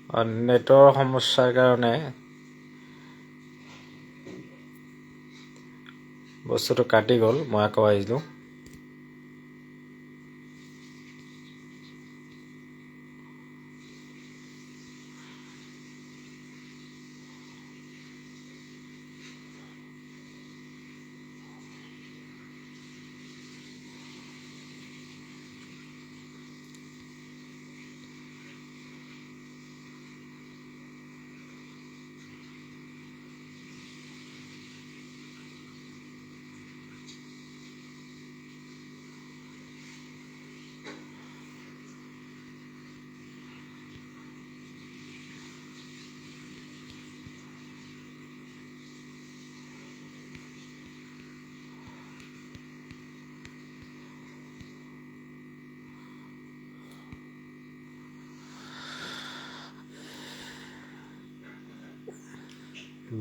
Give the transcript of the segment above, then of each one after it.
নেটৰ সমস্যাৰ কাৰণে বস্তুটো কাটি গ'ল, মই আকৌ আহিলোঁ।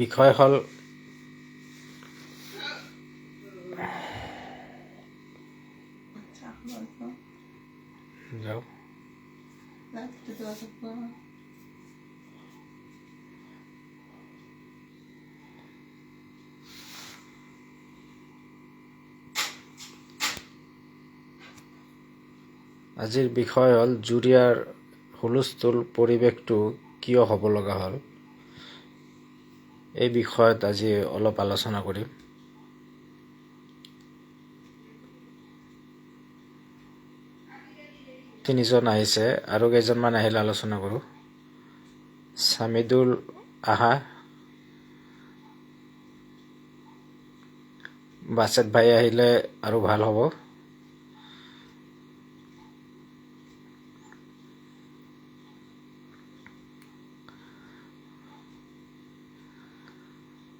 বিষয় হ'ল আজিৰ বিষয় হ'ল জুৰিয়াৰ হুলস্থুল পৰিৱেশটো কিয় হ'ব লগা হ'ল, এই বিষয়ত আজি অলপ আলোচনা কৰিম। তিনিজন আহিছে আৰু কেইজনমান আহিলে আলোচনা কৰোঁ। ছামিদুল আহা, বাছেত ভাই আহিলে আৰু ভাল হ'ব।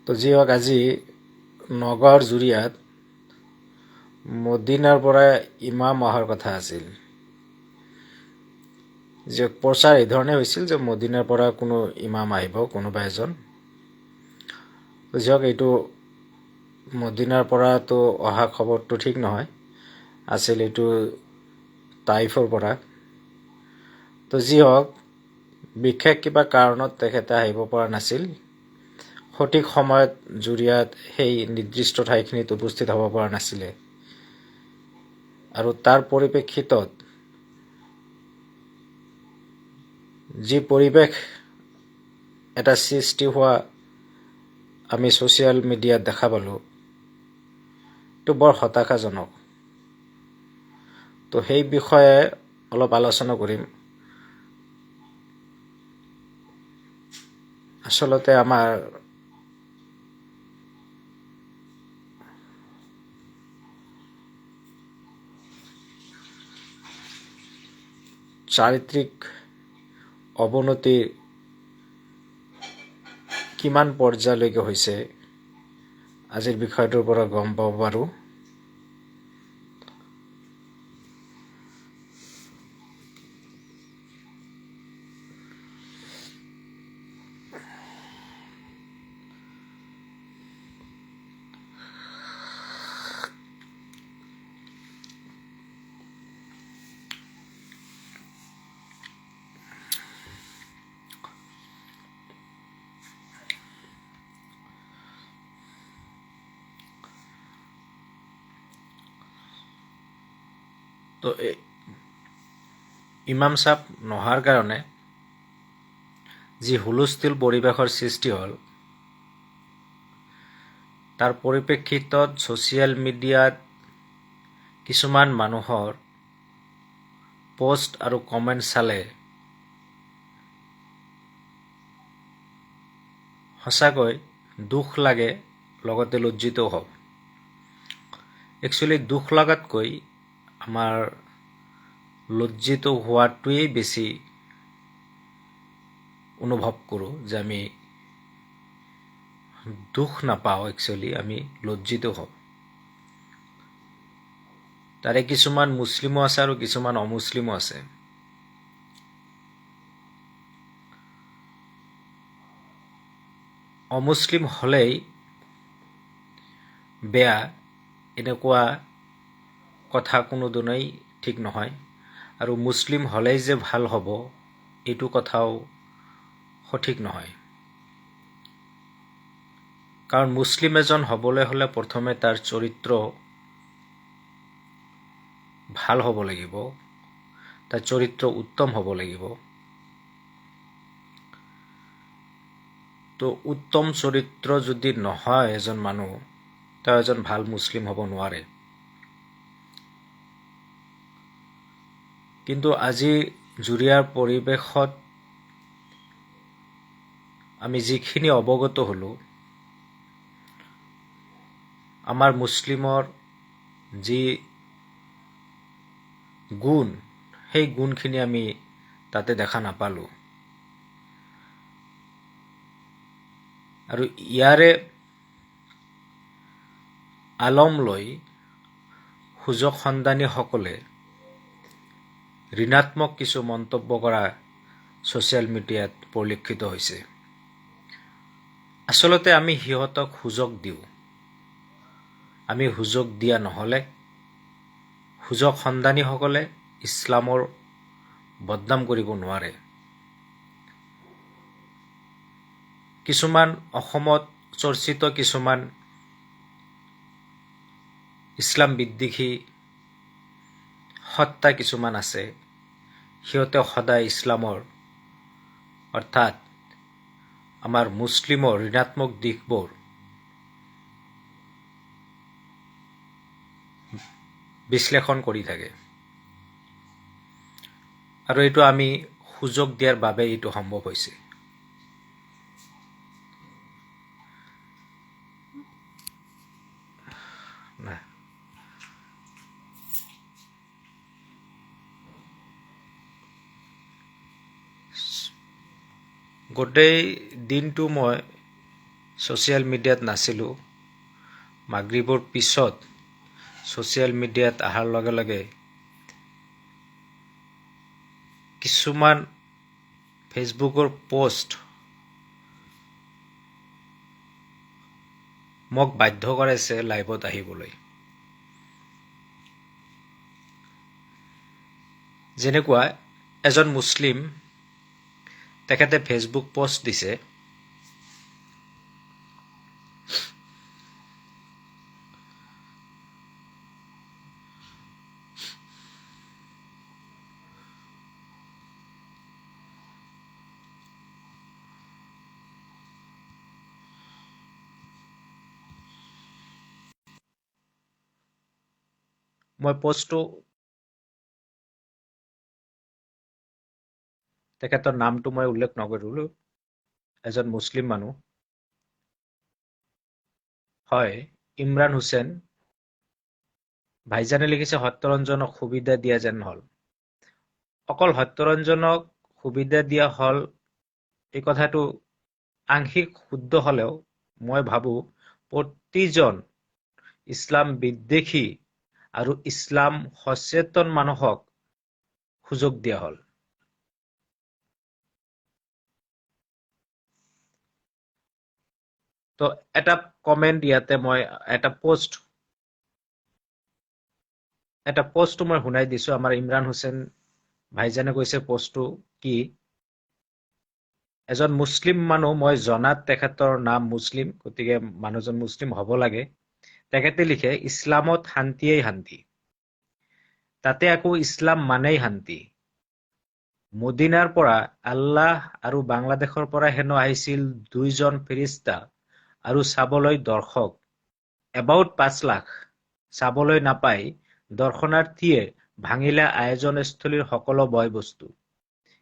তো যি হওক, আজি নগাঁৱৰ জুৰিয়াত মদিনাৰ পৰা ইমাম অহাৰ কথা আছিল। যে প্ৰচাৰ এই ধৰণে হৈছিল যে মদিনাৰ পৰা কোনো ইমাম আহিব, কোনোবা এজন। যি হওক, এইটো মদিনাৰ পৰাতো অহা খবৰটো ঠিক নহয়, আছিল এইটো টাইফৰ পৰা। তো যি হওক, বিশেষ কিবা কাৰণত তেখেতে আহিব পৰা নাছিল। সঠিক সময়ত জুৰিয়াত সেই নিৰ্দিষ্ট ঠাইখিনিত উপস্থিত হ'ব পৰা নাছিলে। আৰু তাৰ পৰিপ্ৰেক্ষিতত যি পৰিৱেশ এটা সৃষ্টি হোৱা আমি ছ'চিয়েল মিডিয়াত দেখা পালোঁ, এইটো বৰ হতাশাজনক। তো সেই বিষয়ে অলপ আলোচনা কৰিম। আচলতে আমাৰ চাৰিত্ৰিক অৱনতি কিমান পৰ্যায়লৈকে হৈছে আজিৰ বিষয়টোৰ পৰা গম পাব পাৰোঁ। তো ইমাম চাব নোহোৱাৰ কাৰণে যি হুলস্থুল পৰিৱেশৰ সৃষ্টি হ'ল, তাৰ পৰিপ্ৰেক্ষিতত ছ'চিয়েল মিডিয়াত কিছুমান মানুহৰ পোষ্ট আৰু কমেণ্ট চালে সঁচাকৈ দুখ লাগে, লগতে লজ্জিতও হওঁ। একচুৱেলি দুখ লগাতকৈ আমাৰ লজ্জিত হোৱাটোৱেই বেছি অনুভৱ কৰোঁ, যে আমি দুখ নাপাওঁ, একচুৱেলি আমি লজ্জিত হওঁ। তাৰে কিছুমান মুছলিমো আছে আৰু কিছুমান অমুছলিমো আছে। অমুছলিম হ'লেই বেয়া, এনেকুৱা কথা কোনোদিনেই ঠিক নহয়, আৰু মুছলিম হ'লেই যে ভাল হ'ব এইটো কথাও সঠিক নহয়। কাৰণ মুছলিম এজন হ'বলৈ হ'লে প্ৰথমে তাৰ চৰিত্ৰ ভাল হ'ব লাগিব, তাৰ চৰিত্ৰ উত্তম হ'ব লাগিব। তো উত্তম চৰিত্ৰ যদি নহয় এজন মানুহ, তেওঁ এজন ভাল মুছলিম হ'ব নোৱাৰে। কিন্তু আজি জুৰিয়াৰ পৰিৱেশত আমি যিখিনি অৱগত হ'লোঁ, আমাৰ মুছলিমৰ যি গুণ, সেই গুণখিনি আমি তাতে দেখা নাপালোঁ। আৰু ইয়াৰে আলম লৈ সুযোগ সন্ধানীসকলে ঋণাত্মক কিছু মন্তব্য কৰা ছ'চিয়েল মিডিয়াত পৰিলক্ষিত হৈছে। আচলতে আমি সিহঁতক সুযোগ দিওঁ। আমি সুযোগ দিয়া নহ'লে সুযোগ সন্ধানীসকলে ইছলামৰ বদনাম কৰিব নোৱাৰে। কিছুমান অসমত চৰ্চিত কিছুমান ইছলাম বিদ্বেষী সত্তা কিছুমান আছে, সিহঁতে সদায় ইছলামৰ অৰ্থাৎ আমাৰ মুছলিমৰ ঋণাত্মক দিশবোৰ বিশ্লেষণ কৰি থাকে। আৰু এইটো আমি সুযোগ দিয়াৰ বাবে এইটো সম্ভৱ হৈছে। গোটেই দিনটো মই ছ'চিয়েল মিডিয়াত নাছিলোঁ। মাগৰিবৰ পিছত ছ'চিয়েল মিডিয়াত অহাৰ লগে লগে কিছুমান ফেচবুকৰ পষ্ট মোক বাধ্য কৰাইছে লাইভত আহিবলৈ। যেনেকুৱা এজন মুছলিম, তেখেতে ফেচবুক পষ্ট দিছে, মই পষ্টটো তেখেতৰ নামটো মই উল্লেখ নকৰিলোঁ, এজন মুছলিম মানুহ হয়, ইমৰান হুছেইন ভাইজানে লিখিছে, সত্যৰঞ্জনক সুবিধা দিয়া যেন হ'ল। অকল সত্যৰঞ্জনক সুবিধা দিয়া হ'ল এই কথাটো আংশিক শুদ্ধ হ'লেও মই ভাবোঁ প্ৰতিজন ইছলাম বিদ্বেষী আৰু ইছলাম সচেতন মানুহক সুযোগ দিয়া হ'ল। তো এটা কমেণ্ট ইয়াতে মই এটা পোষ্ট মই শুনাই দিছোঁ। আমাৰ ইমৰান হুছেইন ভাইজানে কৈছে পোষ্টটো কি, এজন মুছলিম মানুহ, মই জনাত তেখেতৰ নাম মুছলিম, গতিকে মানুহজন মুছলিম হ'ব লাগে। তেখেতে লিখে, ইছলামত শান্তিয়েই শান্তি, তাতে আকৌ ইছলাম মানেই শান্তি। মদিনাৰ পৰা আল্লাহ আৰু বাংলাদেশৰ পৰা হেনো আহিছিল দুইজন ফেৰিস্তা আৰু চাবলৈ দৰ্শক এবাউট 5 লাখ, চাবলৈ নাপাই দৰ্শনাৰ্থীয়ে ভাঙিলে আয়োজনস্থলীৰ সকলো বয় বস্তু।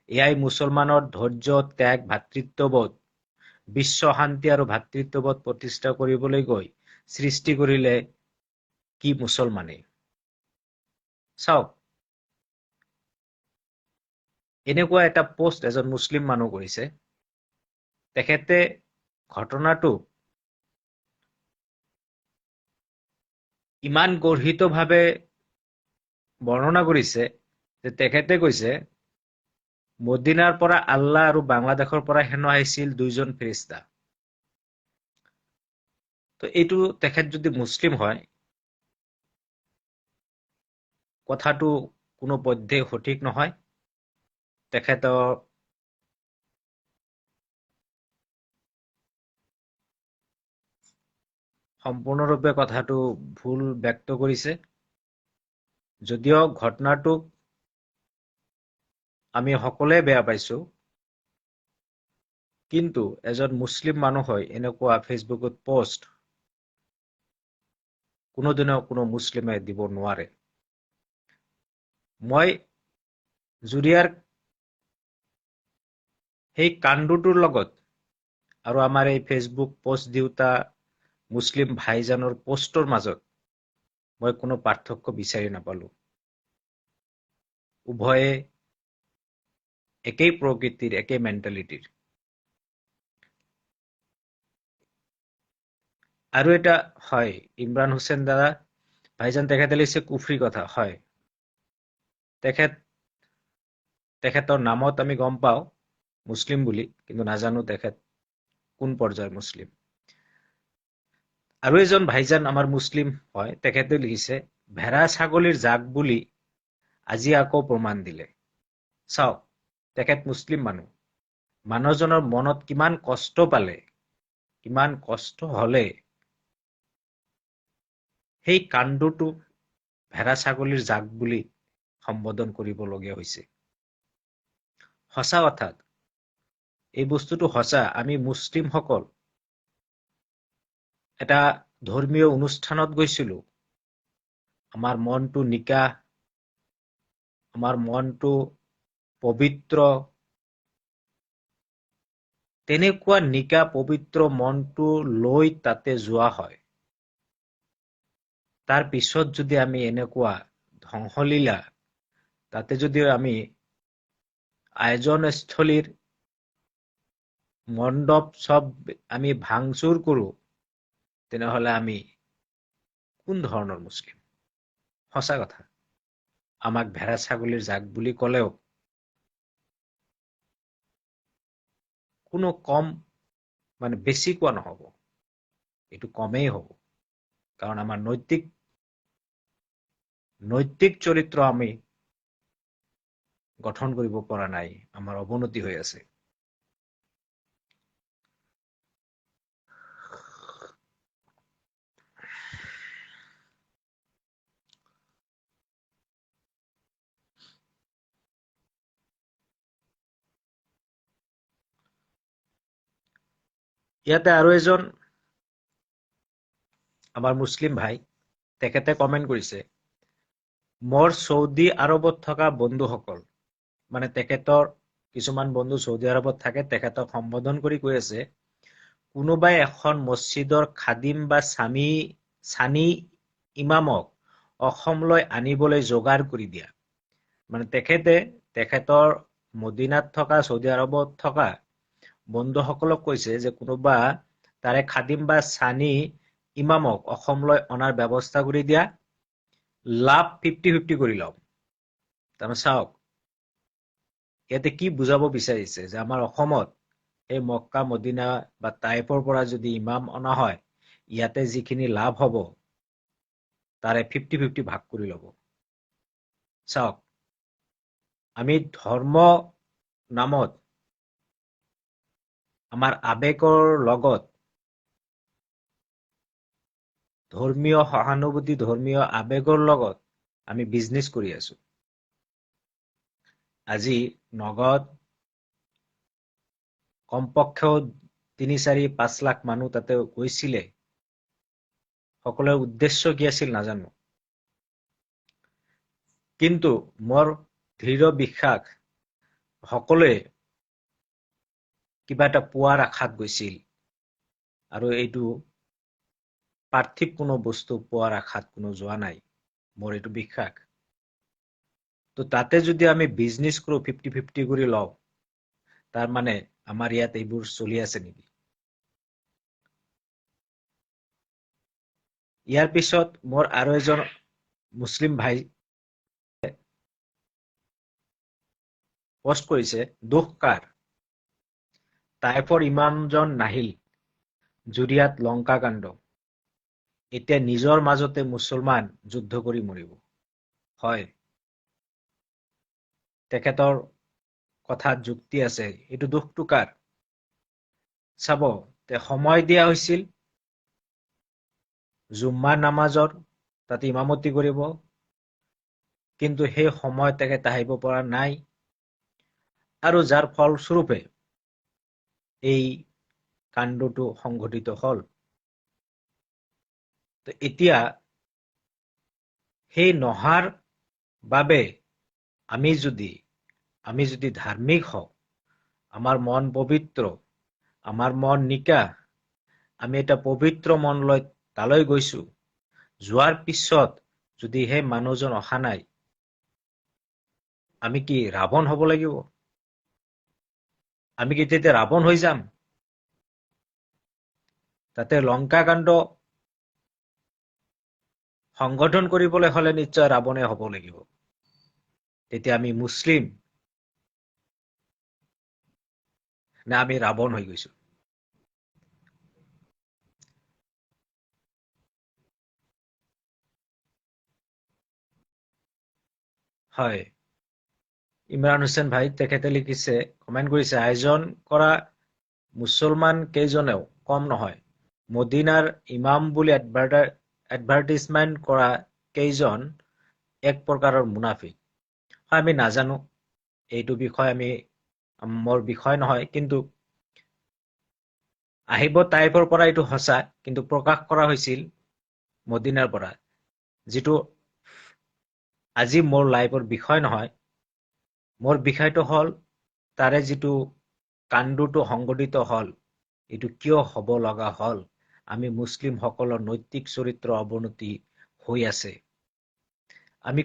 এয়াই মুছলমানৰ ধৈৰ্য, ত্যাগ, ভাতৃত্ববোধ, বিশ্ব শান্তি আৰু ভাতৃত্ববোধ প্ৰতিষ্ঠা কৰিবলৈ গৈ সৃষ্টি কৰিলে কি মুছলমানে। চাওক, এনেকুৱা এটা পোষ্ট এজন মুছলিম মানুহ কৰিছে। তেখেতে ঘটনাটো ইমান গৰ্হিতভাৱে বৰ্ণনা কৰিছে যে তেখেতে কৈছে মদিনাৰ পৰা আল্লাহ আৰু বাংলাদেশৰ পৰা হেনো আহিছিল দুইজন ফেৰিস্তা। তো এইটো তেখেত যদি মুছলিম হয়, কথাটো কোনো পধ্যে সঠিক নহয়। তেখেতৰ সম্পূৰ্ণৰূপে কথাটো ভুল ব্যক্ত কৰিছে। যদিও ঘটনাটোক আমি সকলোৱে বেয়া পাইছো, কিন্তু এজন মুছলিম মানুহ হৈ এনেকুৱা ফেচবুকত পোষ্ট কোনোদিনেও কোনো মুছলিমে দিব নোৱাৰে। মই জুৰিয়াৰ সেই কাণ্ডটোৰ লগত আৰু আমাৰ এই ফেচবুক পোষ্ট দিওঁতা মুছলিম ভাইজানৰ পোষ্টৰ মাজত মই কোনো পাৰ্থক্য বিচাৰি নাপালো। উভয়ে একেই প্ৰকৃতিৰ, একেই মেণ্টেলিটিৰ। আৰু এটা হয়, ইমৰান হুছেইন দাদা ভাইজান, তেখেতে লিখিছে কুফৰি কথা। হয়, তেখেতৰ নামত আমি গম পাওঁ মুছলিম বুলি, কিন্তু নাজানো তেখেত কোন পৰ্যায়ৰ মুছলিম। আৰু এজন ভাইজান আমাৰ মুছলিম হয়, তেখেতে লিখিছে ভেড়া ছাগলীৰ জাক বুলি আজি আকৌ প্ৰমাণ দিলে। চাওক, তেখেত মুছলিম মানুহ, মানুহজনৰ মনত কিমান কষ্ট পালে, কিমান কষ্ট হলে সেই কাণ্ডটো ভেড়া ছাগলীৰ জাক বুলি সম্বোধন কৰিবলগীয়া হৈছে। সঁচা কথাত এই বস্তুটো সঁচা। আমি মুছলিমসকল এটা ধৰ্মীয় অনুষ্ঠানত গৈছিলো, আমাৰ মনটো নিকা, আমাৰ মনটো পবিত্ৰ, তেনেকুৱা নিকা পবিত্ৰ মনটো লৈ তাতে যোৱা হয়। তাৰ পিছত যদি আমি এনেকুৱা ধ্বংসলীলা, তাতে যদি আমি আয়োজনস্থলীৰ মণ্ডপ চব আমি ভাংচুৰ কৰো, তেনেহলে আমি কোন ধৰণৰ মুছলিম? সঁচা কথা, আমাক ভেড়া ছাগলীৰ জাক বুলি ক'লেও কোনো কম, মানে বেছি কোৱা নহ'ব, এইটো কমেই হ'ব। কাৰণ আমাৰ নৈতিক চৰিত্ৰ আমি গঠন কৰিব পৰা নাই, আমাৰ অৱনতি হৈ আছে। ইয়াতে আৰু এজন আমাৰ মুছলিম ভাই, তেখেতে কমেণ্ট কৰিছে, মোৰ চৌদি আৰৱত থকা বন্ধুসকল, মানে তেখেতৰ কিছুমান বন্ধু চৌদি আৰৱত থাকে, তেখেতক সম্বোধন কৰি কৈ আছে, কোনোবাই এখন মছজিদৰ খাদিম বা চানি ইমামক অসমলৈ আনিবলৈ যোগাৰ কৰি দিয়া। মানে তেখেতে তেখেতৰ মদিনাত থকা, চৌদি আৰৱত থকা বন্ধুসকলক কৈছে যে কোনোবা তাৰে খাদিম বা চানি ইমামক অসমলৈ অনাৰ ব্যৱস্থা কৰি দিয়া, লাভ 50-50 কৰি লম। তাৰমানে চাওক, ইয়াতে কি বুজাব বিচাৰিছে যে আমাৰ অসমত এই মক্কা মদিনা বা টাইপৰ পৰা যদি ইমাম অনা হয়, ইয়াতে যিখিনি লাভ হ'ব তাৰে 50-50 ভাগ কৰি ল'ব। চাওক, আমি ধৰ্ম নামত আমাৰ আৱেগৰ লগত, ধৰ্মীয় সহানুভূতি, ধৰ্মীয় আৱেগৰ লগত আমি বিজনেছ কৰি আছো। আজি নগদ কমপক্ষেও 3, 4, 5 লাখ মানুহ তাতে গৈছিলে। সকলোৰে উদ্দেশ্য কি আছিল নাজানো, কিন্তু মোৰ দৃঢ় বিশ্বাস সকলোৱে কিবা এটা পোৱাৰ আশাত গৈছিল, আৰু এইটো পাৰ্থিৱ কোনো বস্তু পোৱাৰ আশাত কোনো যোৱা নাই, মোৰ এইটো বিশ্বাস। তো তাতে যদি আমি বিজনেছ কৰোঁ, 50-50 কৰি লওঁ, তাৰ মানে আমাৰ ইয়াত এইবোৰ চলি আছে নেকি? ইয়াৰ পিছত মোৰ আৰু এজন মুছলিম ভাই পোষ্ট কৰিছে, দুখ কাৰ, টাইফৰ ইমামজন নাহিল, জুৰিয়াত লংকা কাণ্ড, এতিয়া নিজৰ মাজতে মুছলমান যুদ্ধ কৰি মৰিব। হয়, তেখেতৰ কথাত যুক্তি আছে। এইটো দুখটো কাৰ? চাব, সময় দিয়া হৈছিল, জুম্মা নামাজৰ তাতে ইমামতি কৰিব, কিন্তু সেই সময়ত তেখেত আহিব পৰা নাই আৰু যাৰ ফলস্বৰূপে এই কাণ্ডটো সংঘটিত হ'ল। এতিয়া সেই নহাৰ বাবে আমি যদি ধাৰ্মিক হওঁ, আমাৰ মন পবিত্ৰ, আমাৰ মন নিকা, আমি এটা পবিত্ৰ মন লৈ তালৈ গৈছো, যোৱাৰ পিছত যদি সেই মানুহজন অহা নাই, আমি কি ৰাৱণ হ'ব লাগিব? আমি কি তেতিয়া ৰাৱণ হৈ যাম? তাতে লংকা কাণ্ড সংগঠন কৰিবলৈ হলে নিশ্চয় ৰাৱণে হ'ব লাগিব। তেতিয়া আমি মুছলিম নে আমি ৰাৱণ হৈ গৈছো? হয়, ইমৰান হুছেইন ভাই তেখেতে লিখিছে, কমেণ্ট কৰিছে, আয়োজন কৰা মুছলমান কেইজনেও কম নহয়, মদিনাৰ ইমাম বুলি এডভাৰটাইজমেণ্ট কৰা কেইজন এক প্ৰকাৰৰ মুনাফিক। হয়, আমি নাজানো এইটো বিষয়, আমি মোৰ বিষয় নহয়, কিন্তু আহিব টাইপৰ পৰা এইটো সঁচা, কিন্তু প্ৰকাশ কৰা হৈছিল মদিনাৰ পৰা, যিটো আজি মোৰ লাইফৰ বিষয় নহয়। মোৰ বিষয়টো হ'ল তাৰে যিটো কাণ্ডটো সংঘটিত হ'ল, এইটো কিয় হ'ব লগা হ'ল? আমি মুছলিমসকলৰ নৈতিক চৰিত্ৰ অৱনতি হৈ আছে, আমি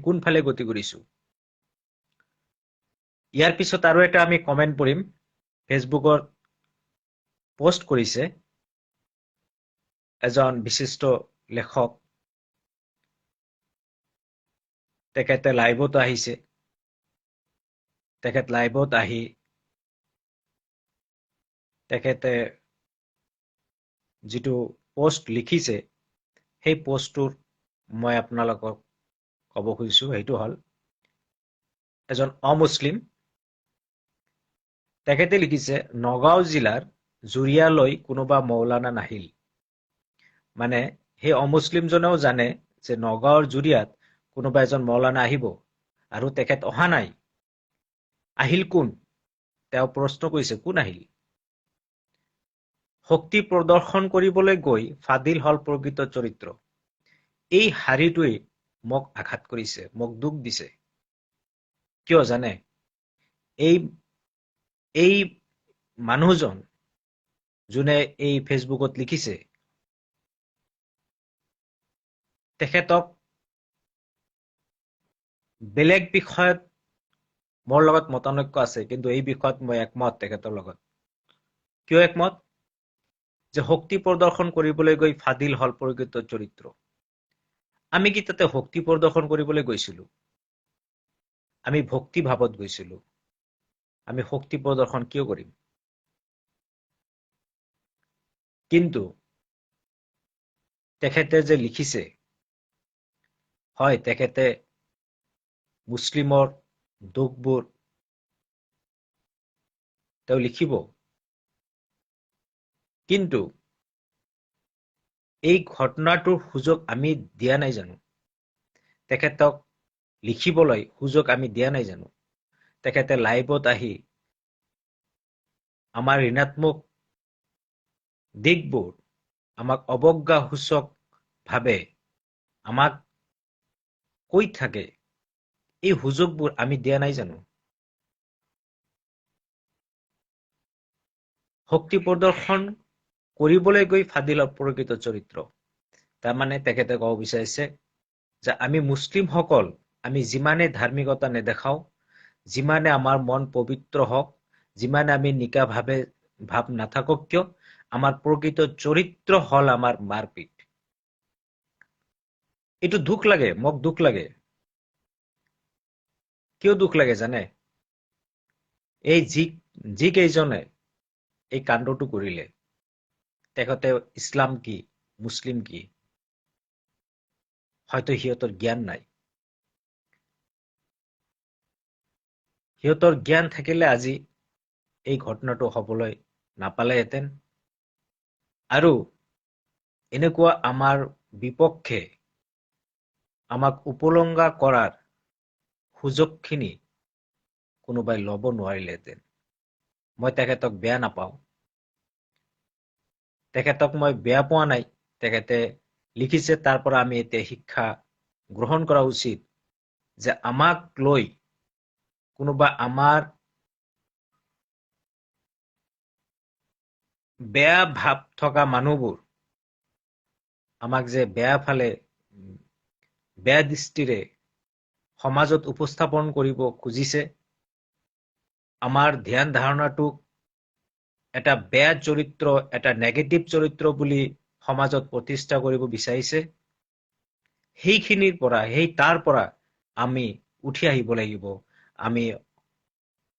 কোনফালে গতি কৰিছো? ইয়াৰ পিছত আৰু এটা আমি কমেণ্ট পঢ়িম, ফেচবুকত পোষ্ট কৰিছে এজন বিশিষ্ট লেখক, তেখেতে লাইভত আহিছে। তেখেত লাইভত আহি তেখেতে যিটো পোষ্ট লিখিছে, সেই পোষ্টটোৰ মই আপোনালোকক ক'ব খুজিছো। সেইটো হ'ল এজন অমুছলিম, তেখেতে লিখিছে, নগাঁও জিলাৰ জুৰিয়ালৈ কোনোবা মৌলানা নাহিল। মানে সেই অমুছলিমজনেও জানে যে নগাঁৱৰ জুৰিয়াত কোনোবা এজন মৌলানা আহিব আৰু তেখেত অহা নাই। আহিল কোন? তেওঁ প্ৰশ্ন কৰিছে, কোন আহিল? শক্তি প্ৰদৰ্শন কৰিবলৈ গৈ ফাদিল হল প্ৰকৃত চৰিত্ৰ। এই শাৰীটোৱে মোক আঘাত কৰিছে, মোক দুখ দিছে। কিয় জানে? এই মানুহজন যোনে এই ফেচবুকত লিখিছে, তেখেতক বেলেগ বিষয়ত মোৰ লগত মতানৈক্য আছে, কিন্তু এই বিষয়ত মই একমত তেখেতৰ লগত। কিয় একমত? যে শক্তি প্ৰদৰ্শন কৰিবলৈ গৈ ফাদিল হল প্ৰকৃত চৰিত্ৰ। আমি কি তাতে শক্তি প্ৰদৰ্শন কৰিবলৈ গৈছিলো? আমি ভক্তি ভাৱত গৈছিলো। আমি শক্তি প্ৰদৰ্শন কিয় কৰিম? কিন্তু তেখেতে যে লিখিছে, হয় তেখেতে মুছলিমৰ দুখবোৰ তেওঁ লিখিব, কিন্তু এই ঘটনাটোৰ সুযোগ আমি দিয়া নাই জানো? তেখেতক লিখিবলৈ সুযোগ আমি দিয়া নাই জানো? তেখেতে লাইভত আহি আমাৰ ঋণাত্মক দিশবোৰ আমাক অৱজ্ঞাসূচক ভাৱে আমাক কৈ থাকে, এই সুযোগবোৰ আমি দিয়া নাই জানো? শক্তি প্ৰদৰ্শন কৰিবলৈ গৈ ফাদিলৰ প্ৰকৃত চৰিত্ৰ। তাৰমানে তেখেতে ক'ব বিচাৰিছে যে আমি মুছলিমসকল, আমি যিমানে ধাৰ্মিকতা নেদেখাওঁ, যিমানে আমাৰ মন পবিত্ৰ হওক, যিমানে আমি নিকা ভাৱে ভাৱ নাথাকক কিয়, আমাৰ প্ৰকৃত চৰিত্ৰ হ'ল আমাৰ মাৰপিট। এইটো দুখ লাগে, মোক দুখ লাগে। কিয় দুখ লাগে জানে? এই যি কেইজনে এই কাণ্ডটো কৰিলে, তেখেতে ইছলাম কি, মুছলিম কি, হয়তো সিহঁতৰ জ্ঞান নাই। সিহঁতৰ জ্ঞান থাকিলে আজি এই ঘটনাটো হ'বলৈ নাপালেহেঁতেন। আৰু এনেকুৱা আমাৰ বিপক্ষে আমাক উপলুঙা কৰাৰ সুযোগখিনি কোনোবাই ল'ব নোৱাৰিলেহেঁতেন। মই তেখেতক বেয়া নাপাওঁ, তেখেতক মই বেয়া পোৱা নাই, তেখেতে লিখিছে, তাৰ পৰা আমি এতিয়া শিক্ষা গ্ৰহণ কৰা উচিত যে আমাক লৈ কোনোবা আমাৰ বেয়া ভাৱ থকা মানুহবোৰ আমাক যে বেয়া ফালে বেয়া দৃষ্টিৰে সমাজত উপস্থাপন কৰিব খুজিছে, আমাৰ ধ্যান ধাৰণাটোক এটা বেয়া চৰিত্ৰ, এটা নেগেটিভ চৰিত্ৰ বুলি সমাজত প্ৰতিষ্ঠা কৰিব বিচাৰিছে, সেইখিনিৰ পৰা, সেই তাৰ পৰা আমি উঠি আহিব লাগিব। আমি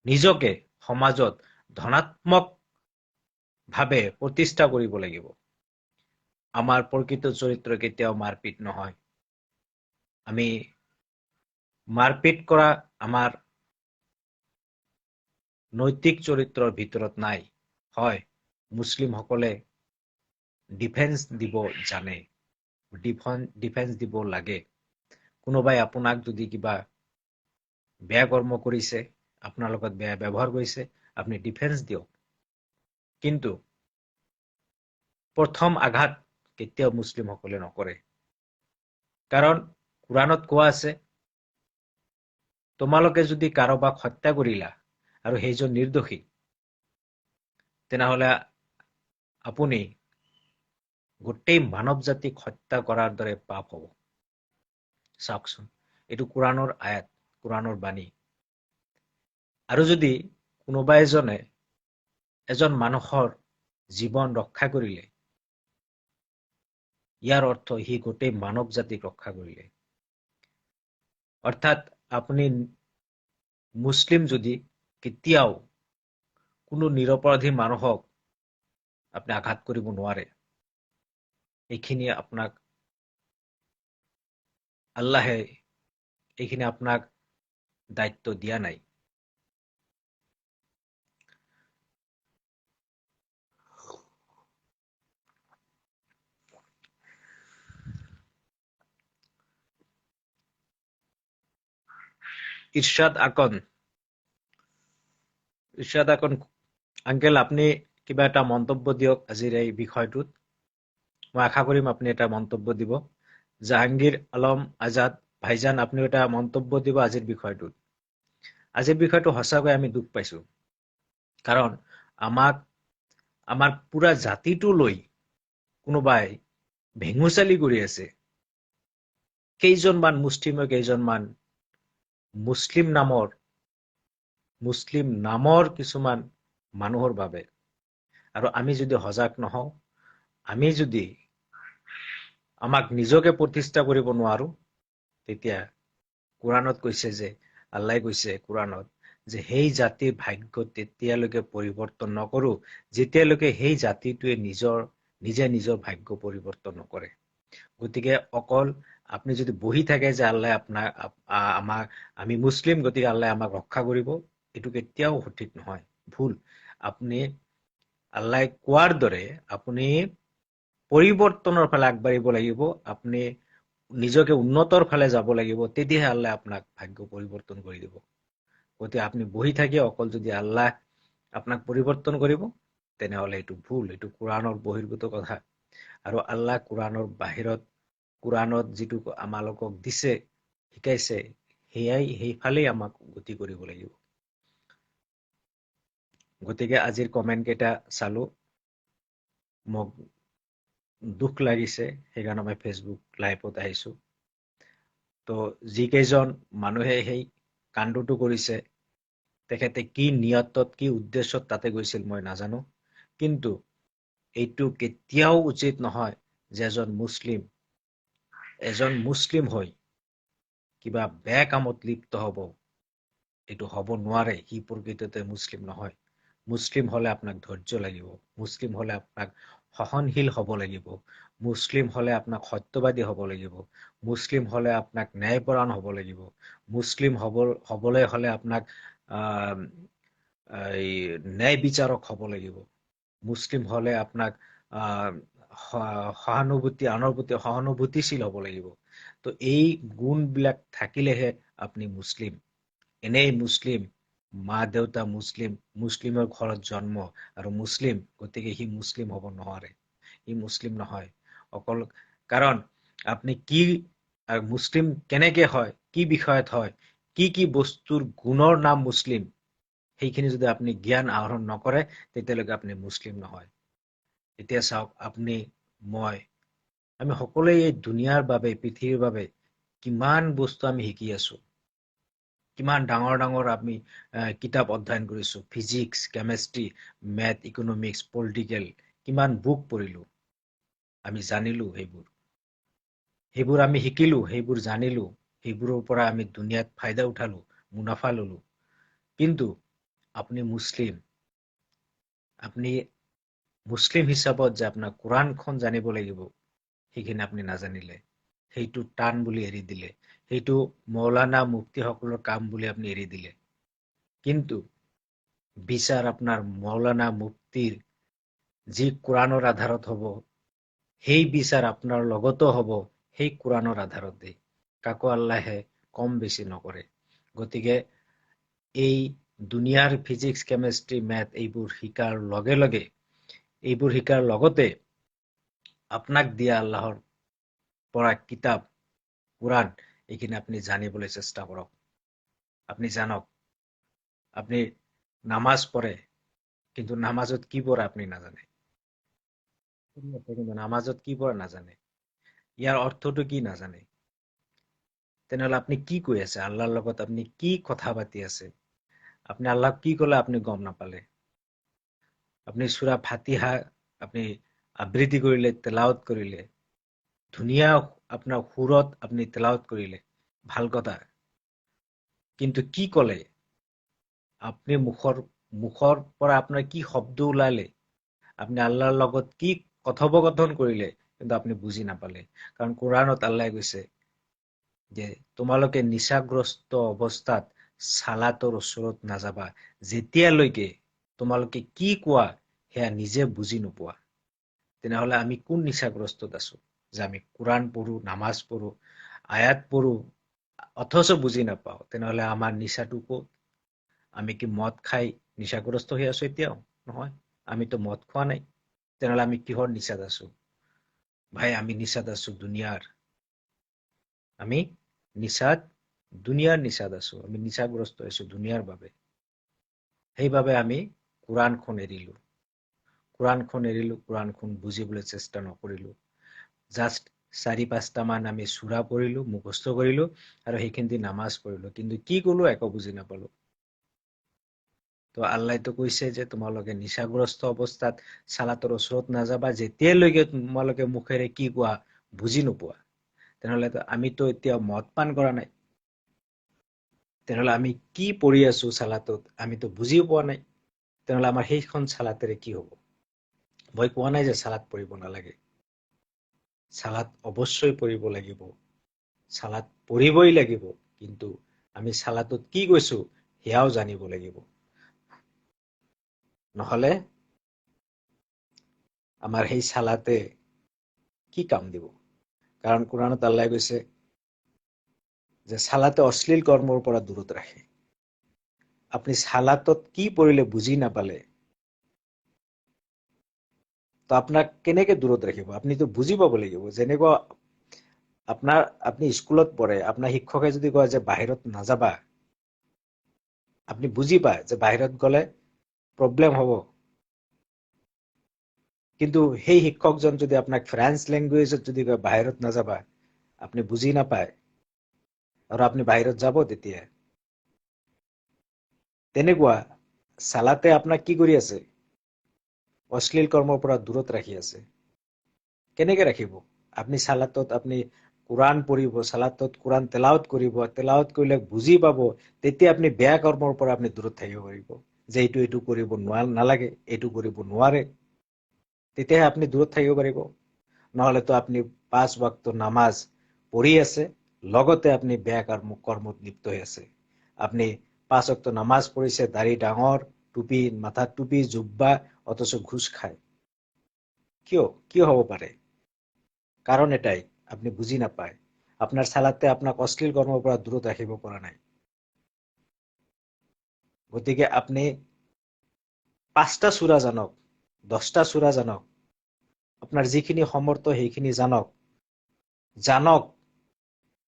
নিজকে সমাজত ধনাত্মক ভাৱে প্ৰতিষ্ঠা কৰিব লাগিব। আমাৰ প্ৰকৃত চৰিত্ৰ কেতিয়াও মাৰপিট নহয়। আমি মাৰপিট কৰা আমাৰ নৈতিক চৰিত্ৰৰ ভিতৰত নাই। হয়, মুছলিমসকলে ডিফেন্স দিব জানে, ডিফেন্স দিব লাগে। কোনোবাই আপোনাক যদি কিবা বেয়া কৰ্ম কৰিছে, আপোনাৰ লগত বেয়া ব্যৱহাৰ কৰিছে, আপুনি ডিফেন্স দিয়ক, কিন্তু প্ৰথম আঘাত কেতিয়াও মুছলিমসকলে নকৰে। কাৰণ কোৰাণত কোৱা আছে, তোমালোকে যদি কাৰোবাক হত্যা কৰিলা আৰু সেইজন নিৰ্দোষী, তেনেহলে আপুনি গোটেই মানৱ জাতিক হত্যা কৰাৰ দৰে পাপ হ'ব। চাওকচোন, এইটো কোৰাণৰ আয়াত, কোৰাণৰ বাণী। আৰু যদি কোনোবা এজনে এজন মানুহৰ জীৱন ৰক্ষা কৰিলে, ইয়াৰ অৰ্থ সি গোটেই মানৱ জাতিক ৰক্ষা কৰিলে। অৰ্থাৎ আপুনি মুছলিম যদি কেতিয়াও কোনো নিৰপৰাধী মানুহক আপুনি আঘাত কৰিব নোৱাৰে, এইখিনি আপোনাক আল্লাহে এইখিনি আপোনাক দায়িত্ব দিয়া নাই। ইৰশাদ আকন, ইৰশাদ আকন আঙ্কেল, আপুনি কিবা এটা মন্তব্য দিয়ক আজিৰ এই বিষয়টোত। মই আশা কৰিম আপুনি এটা মন্তব্য দিব। জাহাংগীৰ আলম আজাদ ভাইজান, আপুনি এটা মন্তব্য দিব আজিৰ বিষয়টোত। আজিৰ বিষয়টো সঁচাকৈ আমি দুখ পাইছো, কাৰণ আমাক আমাৰ পুৰা জাতিটো লৈ কোনোবাই ভেঙুচালি কৰি আছে। কেইজনমান মুষ্টিমেয় কেইজনমান মুছলিম নামৰ কিছুমান মানুহৰ বাবে। আৰু আমি যদি সজাগ নহওঁ, আমি যদি আমাক নিজকে প্ৰতিষ্ঠা কৰিব নোৱাৰো, তেতিয়া কোৰাণত কৈছে যে, আল্লাহে কৈছে কোৰাণত যে সেই জাতিৰ ভাগ্য তেতিয়ালৈকে পৰিৱৰ্তন নকৰো যেতিয়ালৈকে সেই জাতিটোৱে নিজে নিজৰ ভাগ্য পৰিৱৰ্তন নকৰে। গতিকে অকল আপুনি যদি বহি থাকে যে আল্লাহে আপোনাক আমাক, আমি মুছলিম গতিকে আল্লাহে আমাক ৰক্ষা কৰিব, এইটো কেতিয়াও সঠিক নহয়, ভুল। আপুনি আল্লাহে কোৱাৰ দৰে আপুনি পৰিৱৰ্তনৰ ফালে আগবাঢ়িব লাগিব, আপুনি নিজকে উন্নতৰ ফালে যাব লাগিব, তেতিয়াহে আল্লাহে আপোনাক ভাগ্য পৰিৱৰ্তন কৰি দিব। গতিকে আপুনি বহি থাকি অকল যদি আল্লাহ আপোনাক পৰিৱৰ্তন কৰিব, তেনেহ'লে এইটো ভুল, এইটো কোৰাণৰ বহিৰ্ভূত কথা। আৰু আল্লাহ কোৰাণৰ বাহিৰত, কোৰাণত যিটো আমালোকক দিছে, শিকাইছে, সেয়াই সেইফালেই আমাক গতি কৰিব লাগিব। গতিকে আজিৰ কমেণ্ট কেইটা চালো, মোক দুখ লাগিছে, সেইকাৰণে মই ফেচবুক লাইভত আহিছো। তো যিকেইজন মানুহে সেই কাণ্ডটো কৰিছে, তেখেতে কি নিয়তত কি উদ্দেশ্যত তাতে গৈছিল মই নাজানো, কিন্তু এইটো কেতিয়াও উচিত নহয় যে এজন মুছলিম হৈ কিবা বেয়া কামত লিপ্ত হ'ব, এইটো হ'ব নোৱাৰে। সি প্ৰকৃততে মুছলিম নহয়। মুছলিম হ'লে আপোনাক ধৈৰ্য লাগিব, মুছলিম হ'লে আপোনাক সহনশীল হ'ব লাগিব, মুছলিম হ'লে আপোনাক সত্যবাদী হ'ব লাগিব, মুছলিম হ'লে আপোনাক ন্যায়পৰায়ণ হ'ব লাগিব, মুছলিম হ'বলৈ হ'লে আপোনাক এই ন্যায় বিচাৰক হ'ব লাগিব, মুছলিম হ'লে আপোনাক সহানুভূতি, আনৰ প্ৰতি সহানুভূতিশীল হ'ব লাগিব। তো এই গুণবিলাক থাকিলেহে আপুনি মুছলিম। এনেই মুছলিম, মা দেউতা মুছলিম, মুছলিমৰ ঘৰত জন্ম আৰু মুছলিম, গতিকে সি মুছলিম হ'ব নোৱাৰে, সি মুছলিম নহয়। অকল কাৰণ আপুনি কি মুছলিম কেনেকে হয়, কি বিষয়ত হয়, কি কি বস্তুৰ গুণৰ নাম মুছলিম, সেইখিনি যদি আপুনি জ্ঞান আহৰণ নকৰে তেতিয়ালৈকে আপুনি মুছলিম নহয়। এতিয়া চাওক, আপুনি মই আমি সকলোৱে এই দুনিয়াৰ বাবে, পৃথিৱীৰ বাবে কিমান বস্তু আমি শিকি আছো, কিমান ডাঙৰ ডাঙৰ আমি কিতাপ অধ্যয়ন কৰিছো, physics, chemistry, math, economics, political, কিমান বুক পঢ়িলো, আমি জানিলো, সেইবোৰ আমি শিকিলো, সেইবোৰ জানিলো, সেইবোৰৰ পৰা আমি দুনিয়াত ফাইদা উঠালো, মুনাফা ললো। কিন্তু আপুনি মুছলিম, আপুনি মুছলিম হিচাপত যে আপোনাৰ কোৰাণখন জানিব লাগিব, সেইখিনি আপুনি নাজানিলে, সেইটো টান বুলি এৰি দিলে, সেইটো মৌলানা মুফতিসকলৰ কাম বুলি আপুনি এৰি দিলে। কিন্তু বিচাৰ আপোনাৰ মৌলানা মুফতিৰ যি কোৰাণৰ আধাৰত হ'ব, সেই বিচাৰ আপোনাৰ লগতো হ'ব সেই কোৰাণৰ আধাৰতেই। কাকো আল্লাহে কম বেছি নকৰে। গতিকে এই দুনিয়াৰ ফিজিক্স, কেমেষ্ট্ৰি, মেথ এইবোৰ শিকাৰ লগে লগে, এইবোৰ শিকাৰ লগতে আপোনাক দিয়া আল্লাহৰ পৰা কিতাপ কোৰাণ, এইখিনি আপুনি জানিবলৈ চেষ্টা কৰক। আপুনি জানক, আপুনি নামাজ পঢ়ে কিন্তু নামাজত কি পঢ়ে আপুনি নাজানে, কিন্তু নামাজত কি পঢ়ে নাজানে, ইয়াৰ অৰ্থটো কি নাজানে, তেনেহ'লে আপুনি কি কৈ আছে? আল্লাহৰ লগত আপুনি কি কথা পাতি আছে? আপুনি আল্লাহক কি ক'লে আপুনি গম নাপালে। আপুনি চূৰা ফাতিহা আপুনি আবৃত্তি কৰিলে, তেলাৱত কৰিলে, ধুনীয়া আপোনাৰ সুৰত আপুনি তেলাৱত কৰিলে, ভাল কথা, কিন্তু কি ক'লে আপুনি? মুখৰ পৰা আপোনাৰ কি শব্দ ওলালে, আপুনি আল্লাহৰ লগত কি কথোপকথন কৰিলে, কিন্তু আপুনি বুজি নাপালে। কাৰণ কোৰাণত আল্লাহে কৈছে যে তোমালোকে নিচাগ্ৰস্ত অৱস্থাত চালাতৰ ওচৰত নাযাবা, যেতিয়ালৈকে তোমালোকে কি কোৱা সেয়া নিজে বুজি নোপোৱা। তেনেহ'লে আমি কোন নিচাগ্ৰস্তত আছো যে আমি কোৰাণ পঢ়ো, নামাজ পঢ়ো, আয়াত পঢ়ো, অথচ বুজি নাপাওঁ? তেনেহ'লে আমাৰ নিচাটো ক'ত? আমি কি মদ খাই নিচাগ্ৰস্ত হৈ আছো এতিয়াও? নহয়, আমিতো মদ খোৱা নাই। তেনেহ'লে আমি কিহৰ নিচাত আছো ভাই? আমি নিচাত আছো দুনিয়াৰ, আমি নিচাত, দুনিয়াৰ নিচাত আছো, আমি নিচাগ্ৰস্ত হৈছো দুনিয়াৰ বাবে। সেইবাবে আমি কোৰাণখন এৰিলো, কোৰাণখন এৰিলো, কোৰাণখন বুজিবলৈ চেষ্টা নকৰিলো। জাষ্ট 4-5টামান আমি চূৰা পঢ়িলো, মুখস্থ কৰিলো আৰু সেইখিনি নামাজ পঢ়িলো, কিন্তু কি ক'লো একো বুজি নাপালো। তো আল্লাহতো কৈছে যে তোমালোকে নিচাগ্ৰস্ত অৱস্থাত চালাতৰ ওচৰত নাযাবা, যেতিয়ালৈকে তোমালোকে মুখেৰে কি কোৱা বুজি নোপোৱা। তেনেহ'লে আমিতো এতিয়া মদ পান কৰা নাই, তেনেহ'লে আমি কি পঢ়ি আছো চালাতত আমিতো বুজিও পোৱা নাই, তেনেহ'লে আমাৰ সেইখন চালাতেৰে কি হ'ব? মই কোৱা নাই যে চালাত পঢ়িব নালাগে, চালাত অৱশ্যই পঢ়িব লাগিব, চালাত পঢ়িবই লাগিব, কিন্তু আমি চালাতত কি কৈছো সেয়াও জানিব লাগিব। নহ'লে আমাৰ সেই চালাতে কি কাম দিব? কাৰণ কোৰাণত আল্লাহে কৈছে যে চালাতে অশ্লীল কৰ্মৰ পৰা দূৰত ৰাখে। আপুনি চালাতত কি পঢ়িলে বুজি নাপালে তো আপোনাক কেনেকে দূৰত ৰাখিব? আপুনিতো বুজি পাব লাগিব। যেনেকুৱা আপোনাৰ আপুনি স্কুলত পঢ়ে, আপোনাৰ শিক্ষকে যদি কয় যে বাহিৰত নাযাবা, আপুনি বুজি পায় যে বাহিৰত গ'লে প্ৰব্লেম হ'ব, কিন্তু সেই শিক্ষকজন যদি আপোনাক ফ্ৰেঞ্চ লেংগুৱেজত যদি কয় বাহিৰত নাযাবা, আপুনি বুজি নাপায় আৰু আপুনি বাহিৰত যাব তেতিয়া। তেনেকুৱা চালাতে আপোনাক কি কৰি আছে? অশ্লীল কৰ্মৰ পৰা দূৰত ৰাখি আছে। কেনেকে ৰাখিব? আপুনি চালাতত আপুনি কোৰাণ পঢ়িব, চালাতত কোৰাণ তেলাৱত কৰিব, তেলাৱত কৰিলে বুজি পাব, তেতিয়া আপুনি বেয়া কৰ্মৰ পৰা আপুনি দূৰত থাকিব পাৰিব, যে এইটো এইটো কৰিব নালাগে, এইটো কৰিব নোৱাৰে, তেতিয়াহে আপুনি দূৰত থাকিব পাৰিব। নহ'লেতো আপুনি 5 ৱাক্ত নামাজ পঢ়ি আছে, লগতে আপুনি বেয়া কৰ্মত লিপ্ত হৈ আছে। আপুনি 5 ৱাক্ত নামাজ পঢ়িছে, দাড়ি ডাঙৰ, টুপি মাথাত টুপি, জুব্বা, অথচ ঘোচ খায়। কিয় কিয় হ'ব পাৰে? কাৰণ এটাই, আপুনি বুজি নাপায়। আপোনাৰ চালাতে আপোনাক অশ্লীল কৰ্মৰ পৰা দূৰত ৰাখিব পৰা নাই। গতিকে আপুনি 5টা চূৰা জানক, 10টা চূৰা জানক, আপোনাৰ যিখিনি সমৰ্থ সেইখিনি জানক, জানক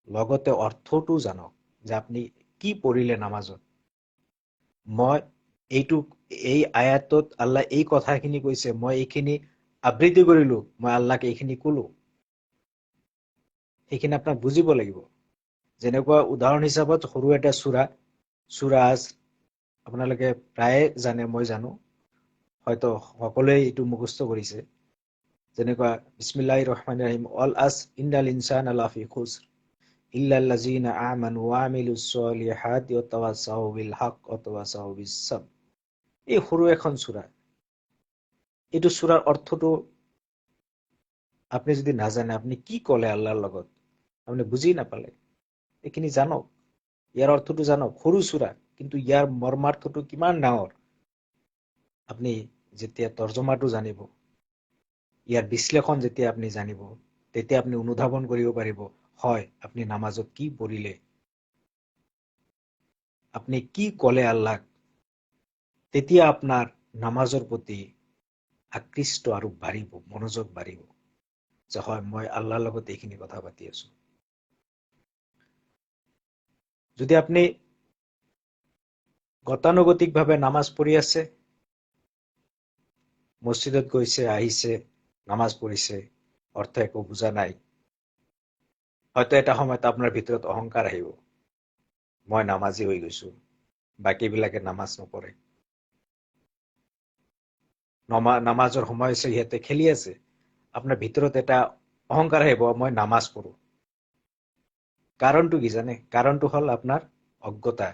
লগতে অৰ্থটো জানক যে আপুনি কি পঢ়িলে নামাজত। মই এইটো এই আয়াতত আল্লাহ এই কথাখিনি কৈছে, মই এইখিনি আবৃত্তি কৰিলো, মই আল্লাহক এইখিনি কলো, সেইখিনি আপোনাক বুজিব লাগিব। যেনেকুৱা উদাহৰণ হিচাপত সৰু এটা চূৰা, চূৰা আজ আপোনালোকে প্ৰায়ে জানে, মই জানো, হয়তো সকলোৱে এইটো মুখস্থ কৰিছে। যেনেকুৱা বিসমিল্লাহিৰ ৰহমানিৰ ৰহিম, ৱাল আছ ইন্নাল ইনসানা লাফি খুসৰ ইল্লাল্লাযীনা আমানু ওয়া আমিলুছ ছলিহাতি ওয়া তাওয়াসাউ বিল হক ওয়া তাওয়াসাউ বিস সাবর। এই সৰু এখন চূৰা, এইটো চূৰাৰ অৰ্থটো আপুনি যদি নাজানে, আপুনি কি ক'লে আল্লাহৰ লগত, আপুনি বুজি নাপালে। এইখিনি জানক, ইয়াৰ অৰ্থটো জানক। সৰু চূৰা, কিন্তু ইয়াৰ মৰ্মাৰ্থটো কিমান ডাঙৰ, আপুনি যেতিয়া তৰ্জমাটো জানিব, ইয়াৰ বিশ্লেষণ যেতিয়া আপুনি জানিব, তেতিয়া আপুনি অনুধাৱন কৰিব পাৰিব, হয় আপুনি নামাজত কি পঢ়িলে, আপুনি কি ক'লে আল্লাহক। তেতিয়া আপোনাৰ নামাজৰ প্ৰতি আকৃষ্ট আৰু বাঢ়িব, মনোযোগ বাঢ়িব যে হয় মই আল্লাহৰ লগত এইখিনি কথা পাতি আছো। যদি আপুনি গতানুগতিকভাৱে নামাজ পঢ়ি আছে, মছজিদত গৈছে, আহিছে, নামাজ পঢ়িছে, অৰ্থ একো বুজা নাই, হয়তো এটা সময়ত আপোনাৰ ভিতৰত অহংকাৰ আহিব, মই নামাজী হৈ গৈছো, বাকীবিলাকে নামাজ নপঢ়ে, নামাজৰ সময় হৈছে সিহঁতে খেলি আছে। আপোনাৰ ভিতৰত এটা অহংকাৰ আহিব, মই নামাজ পঢ়ো। কাৰণটো কি জানে? কাৰণটো হ'ল আপোনাৰ অজ্ঞতা।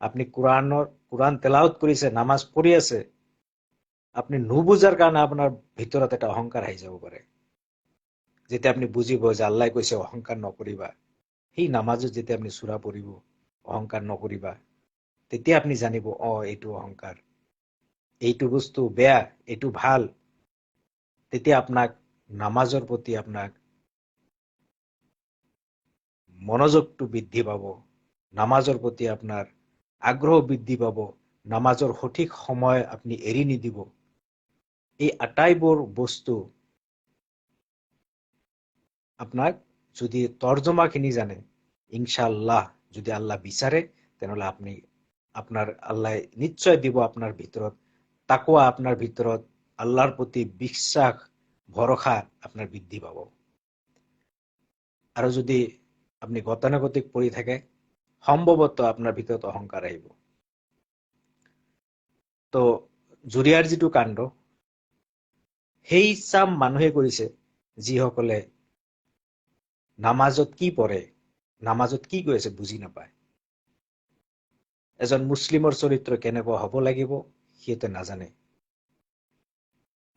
আপুনি কোৰআন তেলাওয়াত কৰিছে, নামাজ পঢ়ি আছে, আপুনি নুবুজাৰ কাৰণে আপোনাৰ ভিতৰত এটা অহংকাৰ আহি যাব পাৰে। যেতিয়া আপুনি বুজিব যে আল্লাহ কৈছে অহংকাৰ নকৰিবা, সেই নামাজত যেতিয়া আপুনি চূৰা পঢ়িব অহংকাৰ নকৰিবা, তেতিয়া আপুনি জানিব অ এইটো অহংকাৰ, এইটো বস্তু বেয়া, এইটো ভাল। তেতিয়া আপোনাক নামাজৰ প্ৰতি আপোনাক মনোযোগটো বৃদ্ধি পাব, নামাজৰ প্ৰতি আপোনাৰ আগ্ৰহ বৃদ্ধি পাব, নামাজৰ সঠিক সময় আপুনি এৰি নিদিব। এই আটাইবোৰ বস্তু আপোনাক যদি তৰ্জমাখিনি জানে, ইনশাআল্লাহ যদি আল্লাহ বিচাৰে, তেনেহ'লে আপুনি আপোনাৰ আল্লাহ নিশ্চয় দিব আপোনাৰ ভিতৰত তাকওয়া, আপোনাৰ ভিতৰত আল্লাহৰ প্ৰতি বিশ্বাস, ভৰসা আপোনাৰ বৃদ্ধি পাব। আৰু যদি আপুনি গতানুগতিক পঢ়ি থাকে, সম্ভৱতঃ আপোনাৰ ভিতৰত অহংকাৰ আহিব। তো জুৰিয়াৰ যিটো কাণ্ড, সেই চাম মানুহে কৰিছে যিসকলে নামাজত কি পঢ়ে, নামাজত কি কৈ আছে বুজি নাপায়। এজন মুছলিমৰ চৰিত্ৰ কেনেকুৱা হ'ব লাগিব সিহঁতে নাজানে।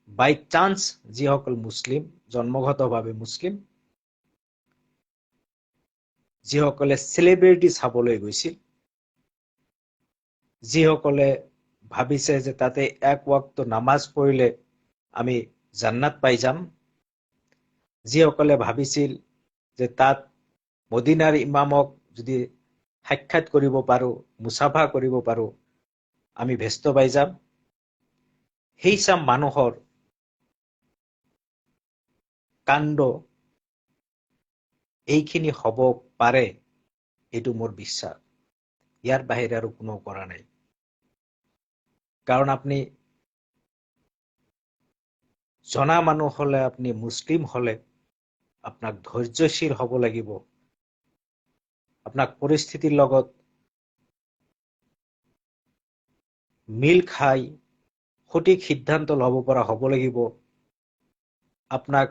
বাই চান্স যিসকল মুছলিম, জন্মগতভাৱে মুছলিম, যিসকলে চেলিব্ৰিটি চাবলৈ গৈছিল, যিসকলে ভাবিছে যে তাতে এক ৱাক্ত নামাজ পঢ়িলে আমি জান্নাত পাই যাম, যিসকলে ভাবিছিল যে তাত মদিনাৰ ইমামক যদি সাক্ষাৎ কৰিব পাৰো, মুছাফা কৰিব পাৰো, আমি ভেস্ত পাই যাম, সেই চাম মানুহৰ কাণ্ড এইখিনি হ'ব পাৰে, এইটো মোৰ বিশ্বাস। ইয়াৰ বাহিৰে আৰু কোনো কৰা নাই। কাৰণ আপুনি জনা মানুহ হলে, আপুনি মুছলিম হলে আপোনাক ধৈৰ্যশীল হ'ব লাগিব, আপোনাক পৰিস্থিতিৰ লগত মিল খাই সঠিক সিদ্ধান্ত ল'ব পৰা হ'ব লাগিব, আপোনাক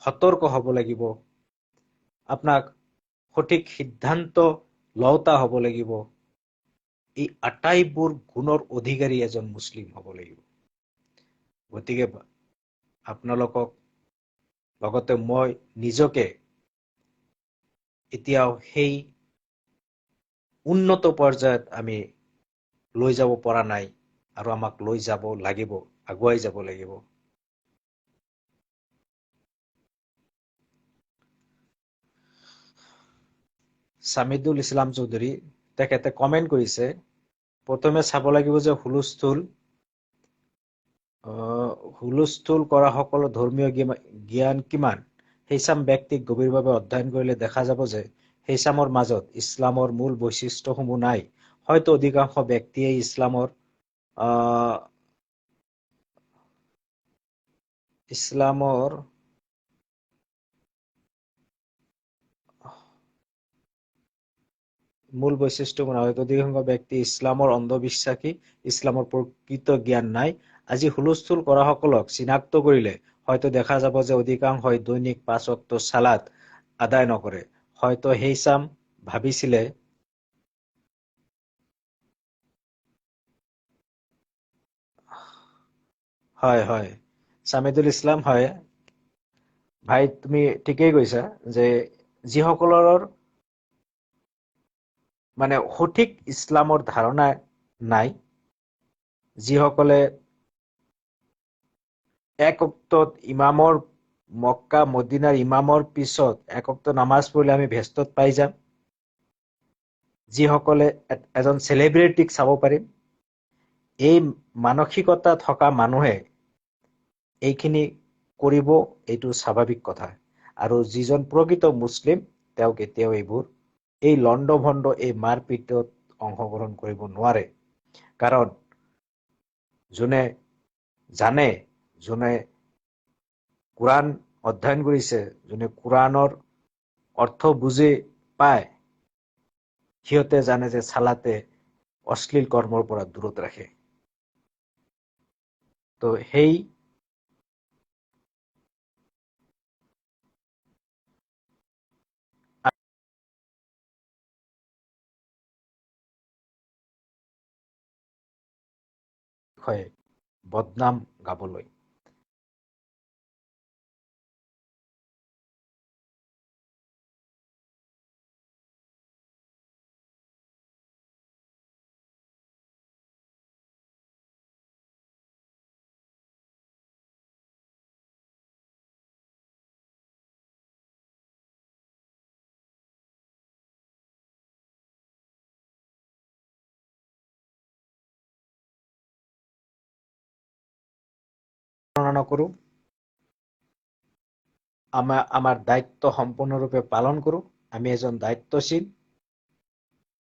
সতৰ্ক হ'ব লাগিব, আপোনাক সঠিক সিদ্ধান্ত লওঁতা হ'ব লাগিব। এই আটাইবোৰ গুণৰ অধিকাৰী এজন মুছলিম হ'ব লাগিব। গতিকে আপোনালোকক লগতে মই নিজকে এতিয়াও সেই উন্নত পৰ্যায়ত আমি লৈ যাব পৰা নাই, আৰু আমাক লৈ যাব লাগিব, আগুৱাই যাব লাগিব। ছামিদুল ইছলাম চৌধুৰী, তেখেতে কমেণ্ট কৰিছে, প্ৰথমে চাব লাগিব যে হুলস্থুল কৰাসকলৰ ধৰ্মীয় জ্ঞান কিমান। সেইচাম ব্যক্তিক গভীৰভাৱে অধ্যয়ন কৰিলে দেখা যাব যে সেইচামৰ মাজত ইছলামৰ মূল বৈশিষ্ট্যসমূহ নাই। হয়তো অধিকাংশ ব্যক্তিয়ে ইছলামৰ মূল বৈশিষ্ট্য নাই। হয়তো অধিকাংশ ব্যক্তি ইছলামৰ অন্ধবিশ্বাসী, ইছলামৰ প্ৰকৃত জ্ঞান নাই। আজি হুলস্থুল কৰাসকলক চিনাক্ত কৰিলে হয়তো দেখা যাব যে অধিকাংশই দৈনিক 5 ওয়াক্ত সালাত আদায় নকৰে। হয়তো সেইচাম ভাবিছিলে হয় হয় ছামিদুল ইছলাম, হয় ভাই, তুমি ঠিকেই কৈছা যে যিসকলৰ মানে সঠিক ইছলামৰ ধাৰণা নাই, যিসকলে এক ওয়াক্তত ইমামৰ মক্কা মদিনাৰ ইমামৰ পিছত এক ওয়াক্ত নামাজ পঢ়িলে আমি ভেষ্টত পাই যাম, যিসকলে এজন চেলিব্ৰিটিক চাব পাৰিম, এই মানসিকতা থকা মানুহে এইখিনি কৰিব, এইটো স্বাভাৱিক কথা। আৰু যিজন প্ৰকৃত মুছলিম তেওঁ কেতিয়াও এইবোৰ এই লণ্ড ভণ্ড এই মাৰপিটত অংশগ্ৰহণ কৰিব নোৱাৰে। কাৰণ যোনে জানে, যোনে কোৰাণ অধ্যয়ন কৰিছে, যোনে কোৰাণৰ অৰ্থ বুজি পায়, সিহঁতে জানে যে চালাতে অশ্লীল কৰ্মৰ পৰা দূৰত ৰাখে। তো সেই বিষয়ে বদনাম গাবলৈ নকৰোঁ, আমাৰ দায়িত্ব সম্পূৰ্ণৰূপে পালন কৰোঁ, আমি এজন দায়িত্বশীল।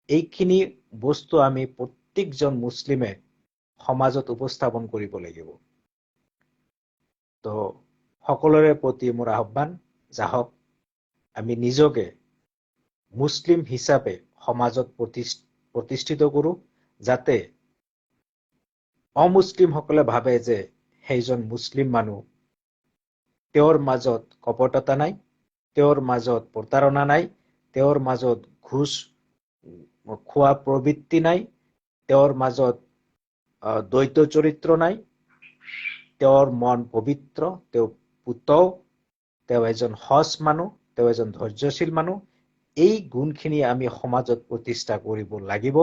এইখিনি বস্তু আমি প্ৰত্যেকজন মুছলিমে সমাজত উপস্থাপন কৰিব লাগিব। তো সকলোৰে প্ৰতি মোৰ আহ্বান, যাহক আমি নিজকে মুছলিম হিচাপে সমাজত প্ৰতিষ্ঠিত কৰোঁ, যাতে অমুছলিমসকলে ভাবে যে সেইজন মুছলিম মানুহ, তেওঁৰ মাজত কপটতা নাই, তেওঁৰ মাজত প্ৰতাৰণা নাই, তেওঁৰ মাজত ঘোচ খোৱা প্ৰবৃত্তি নাই, তেওঁৰ মাজত দ্বৈত চৰিত্ৰ নাই, তেওঁৰ মন পবিত্ৰ, তেওঁ পুতৌ, তেওঁ এজন সজ মানুহ, তেওঁ এজন ধৈৰ্যশীল মানুহ। এই গুণখিনি আমি সমাজত প্ৰতিষ্ঠা কৰিব লাগিব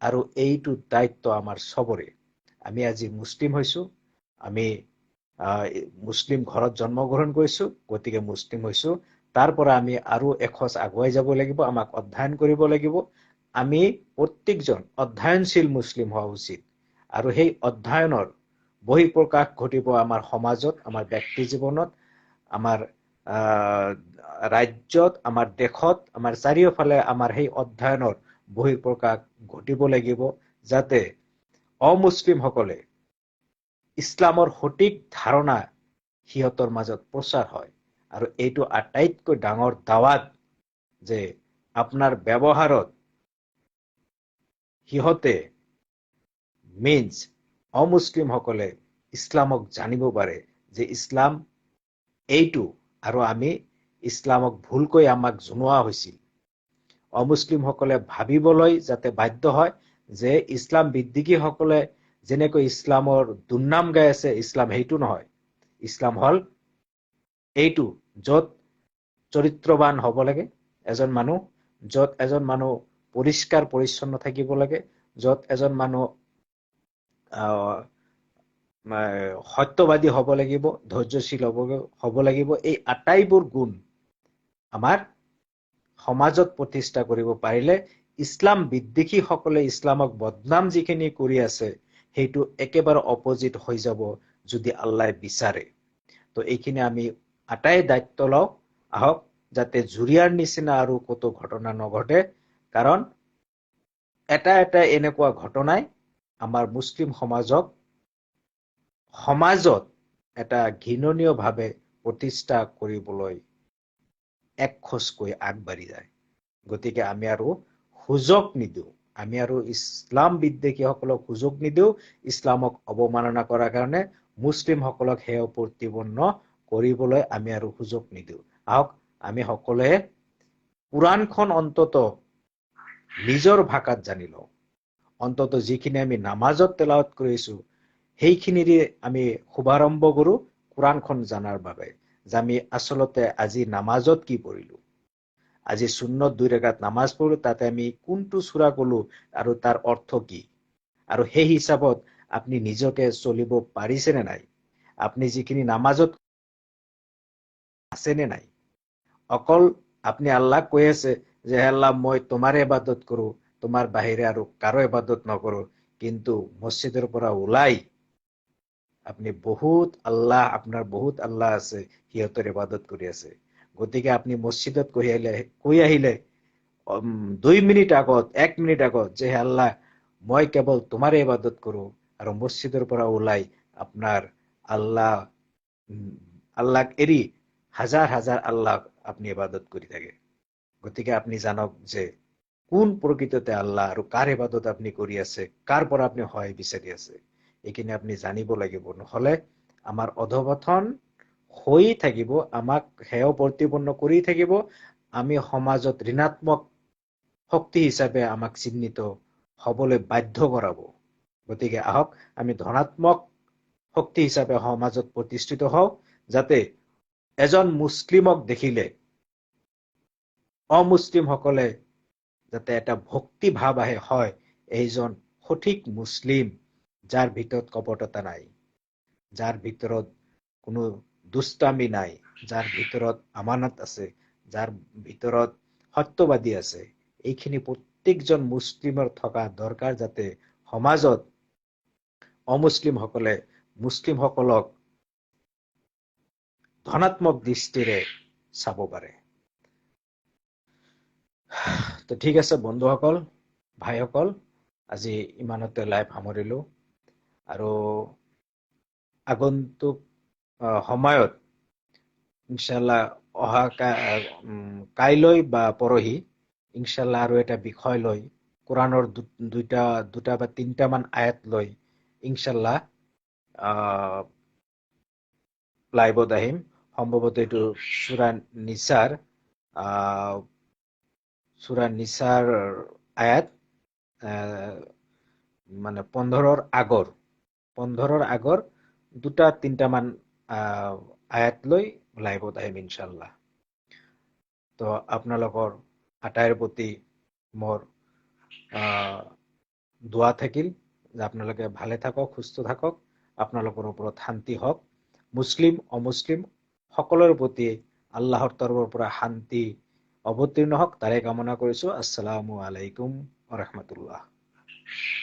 আৰু এইটো দায়িত্ব আমাৰ চবৰে। আমি আজি মুছলিম হৈছোঁ, আমি মুছলিম ঘৰত জন্মগ্ৰহণ কৰিছোঁ, গতিকে মুছলিম হৈছোঁ। তাৰ পৰা আমি আৰু এখোজ আগুৱাই যাব লাগিব, আমাক অধ্যয়ন কৰিব লাগিব। আমি প্ৰত্যেকজন অধ্যয়নশীল মুছলিম হোৱা উচিত আৰু সেই অধ্যয়নৰ বহিঃপ্ৰকাশ ঘটিব আমাৰ সমাজত, আমাৰ ব্যক্তি জীৱনত, আমাৰ ৰাজ্যত, আমাৰ দেশত, আমাৰ চাৰিওফালে আমাৰ সেই অধ্যয়নৰ বহিঃপ্ৰকাশ ঘটিব লাগিব, যাতে অমুছলিমসকলে ইছলামৰ সঠিক ধাৰণা সিহঁতৰ মাজত প্ৰচাৰ হয়। আৰু এইটো আটাইতকৈ ডাঙৰ দাৱাত যে আপোনাৰ ব্যৱহাৰত সিহঁতে মিনছ অমুছলিমসকলে ইছলামক জানিব পাৰে যে ইছলাম এইটো, আৰু আমি ইছলামক ভুলকৈ আমাক জনোৱা হৈছিল। অমুছলিমসকলে ভাবিবলৈ যাতে বাধ্য হয় যে ইছলাম বিদ্বেষীসকলে যেনেকৈ ইছলামৰ দুৰ্নাম গাই আছে, ইছলাম সেইটো নহয়, ইছলাম হ'ল এইটো য'ত চৰিত্ৰবান হ'ব লাগে এজন মানুহ, য'ত এজন মানুহ পৰিষ্কাৰ পৰিচ্ছন্ন থাকিব লাগে, য'ত এজন মানুহ সত্যবাদী হ'ব লাগিব, ধৈৰ্যশীল হ'ব লাগিব। এই আটাইবোৰ গুণ আমাৰ সমাজত প্ৰতিষ্ঠা কৰিব পাৰিলে ইছলাম বিদ্বেষীসকলে ইছলামক বদনাম যিখিনি কৰি আছে, সেইটো একেবাৰে অপজিট হৈ যাব, যদি আল্লাহে বিচাৰে। তো এইখিনি আমি আটাই দায়িত্ব লওঁ আহক, যাতে জুৰিয়াৰ নিচিনা আৰু ক'তো ঘটনা নঘটে। কাৰণ এটা এটা এনেকুৱা ঘটনাই আমাৰ মুছলিম সমাজক সমাজত এটা ঘৃণনীয়ভাৱে প্ৰতিষ্ঠা কৰিবলৈ এক খোজকৈ আগবাঢ়ি যায়। গতিকে আমি আৰু সুযোগ নিদিওঁ, আমি আৰু ইছলাম বিদ্বেষীসকলক সুযোগ নিদিওঁ ইছলামক অৱমাননা কৰাৰ কাৰণে, মুছলিমসকলক হেয় প্ৰতিপন্ন কৰিবলৈ আমি আৰু সুযোগ নিদিওঁ। আহক, আমি সকলোৱে কোৰাণখন অন্তত নিজৰ ভাষাত জানি লওঁ। অন্তত যিখিনি আমি নামাজত তেলাৱত কৰিছো, সেইখিনিৰে আমি শুভাৰম্ভ কৰোঁ কোৰাণখন জনাৰ বাবে, যে আমি আচলতে আজি নামাজত কি পঢ়িলো, আজি চুন্নত 2 ৰেকাত নামাজ পঢ়িলো, তাতে আমি কোনটো চূৰা কলো আৰু তাৰ অৰ্থ কি, আৰু সেই হিচাপত আপুনি নিজকে চলিব পাৰিছেনে নাই, আপুনি যিখিনি নামাজত আছেনে নাই। অকল আপুনি আল্লাহক কৈ আছে যে হে আল্লাহ, মই তোমাৰে ইবাদত কৰো, তোমাৰ বাহিৰে আৰু কাৰো ইবাদত নকৰো, কিন্তু মছজিদৰ পৰা ওলাই আপুনি বহুত আল্লাহ, আপোনাৰ বহুত আল্লাহ আছে, সিহঁতৰ ইবাদত কৰি আছে। গতিকে আপুনি মছজিদত কৈ আহিলে 2 মিনিট আগত, 1 মিনিট আগত যে হে আল্লাহ, মই কেৱল তোমাৰে ইবাদত কৰো, আৰু মছজিদৰ পৰা ওলাই আপোনাৰ আল্লাহক এৰি হাজাৰ হাজাৰ আল্লাহ আপুনি ইবাদত কৰি থাকে। গতিকে আপুনি জানক যে কোন প্ৰকৃততে আল্লাহ আৰু কাৰ ইবাদত আপুনি কৰি আছে, কাৰ পৰা আপুনি সহায় বিচাৰি আছে, এইখিনি আপুনি জানিব লাগিব। নহলে আমাৰ অধপতন হৈ থাকিব, আমাক হেয় প্ৰতিপন্ন কৰি থাকিব, আমি সমাজত ঋণাত্মক শক্তি হিচাপে আমাক চিহ্নিত হবলৈ বাধ্য কৰাব। গতিকে আহক, আমি ধনাত্মক শক্তি হিচাপে সমাজত প্ৰতিষ্ঠিত হওঁ, যাতে এজন মুছলিমক দেখিলে অমুছলিমসকলে যাতে এটা ভক্তি ভাৱ আহে, হয়, এইজন সঠিক মুছলিম, যাৰ ভিতৰত কপটতা নাই, যাৰ ভিতৰত কোনো দুষ্টামি নাই, যাৰ ভিতৰত আমানত আছে, যাৰ ভিতৰত সত্যবাদী আছে। এইখিনি প্ৰত্যেকজন মুছলিমৰ থকা দৰকাৰ, যাতে সমাজত অমুছলিমসকলে মুছলিমসকলক ধনাত্মক দৃষ্টিৰে চাব পাৰে। তো ঠিক আছে বন্ধুসকল, ভাইসকল, আজি ইমানতে লাইভ সামৰিলো। আৰু আগন্তুক সময়ত ইনশাল্লাহ অহা কাইলৈ বা পৰহি ইনশাল্লাহ আৰু এটা বিষয় লৈ, কোৰাণৰ দুটা বা তিনিটামান আয়াত লৈ ইনশাল্লাহ লাইভত আহিম। সম্ভৱতঃ এইটো চূৰা নিছাৰ আয়াত, মানে 15ৰ আগৰ দুটা তিনিটামান আয়াত লৈ লাইভত আহিম ইনশাল্লাহ। তো আপোনালোকৰ আটাইৰ প্ৰতি মোৰ দোৱা থাকিল যে আপোনালোকে ভালে থাকক, সুস্থ থাকক, আপোনালোকৰ ওপৰত শান্তি হওক। মুছলিম অমুছলিম সকলোৰে প্ৰতি আল্লাহৰ তৰফৰ পৰা শান্তি অৱতীৰ্ণ হওক, তাৰে কামনা কৰিছো। আসসালামু আলাইকুম ৰহমতুল্লাহ।